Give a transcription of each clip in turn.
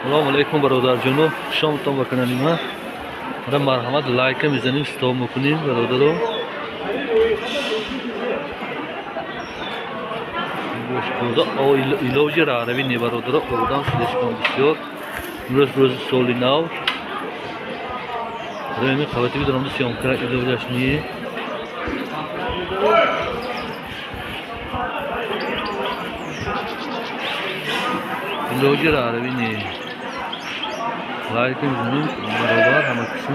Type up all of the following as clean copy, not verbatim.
Салом алейкум бародарҷоно, шомтон ба канали ман. Мара марҳамат лайка мезанем, стоп мекунем бародаро. Бошкода илоҷи раҳравӣ не бародаро, одам слишком бисёр. Имрӯз рӯзи соли нав. Реми қавати бидорам съёмка илоҷаш не. Илоҷи раҳравӣ не. Лайк мезанем бародар ҳама кисм.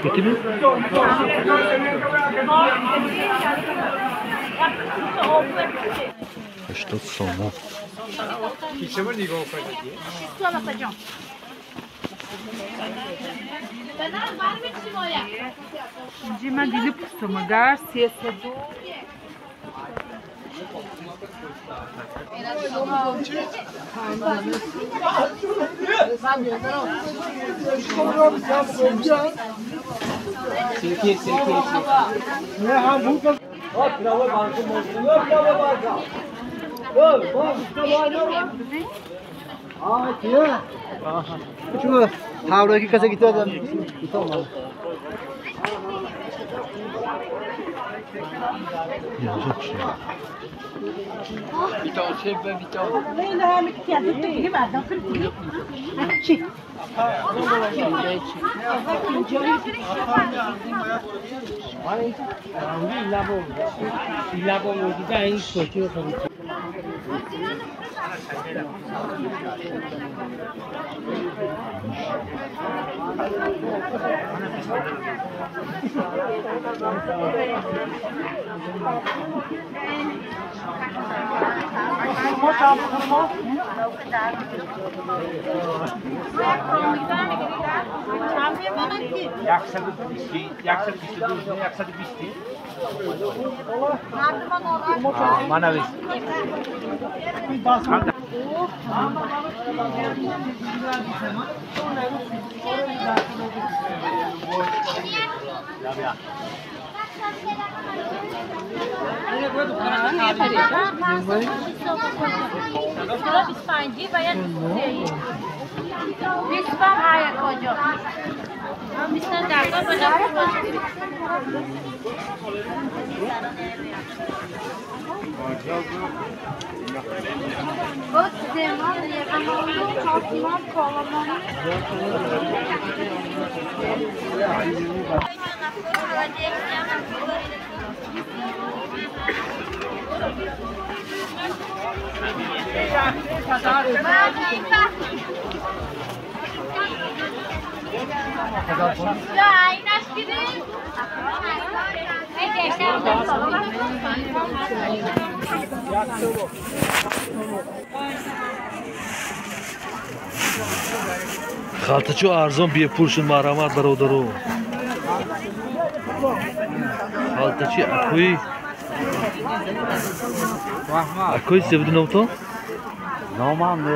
Bitti mi? 80 сомон. Халтачо арзон бепул шуд, марҳамат бародаро. Халтачи акои акои себуди номтон? Номам не.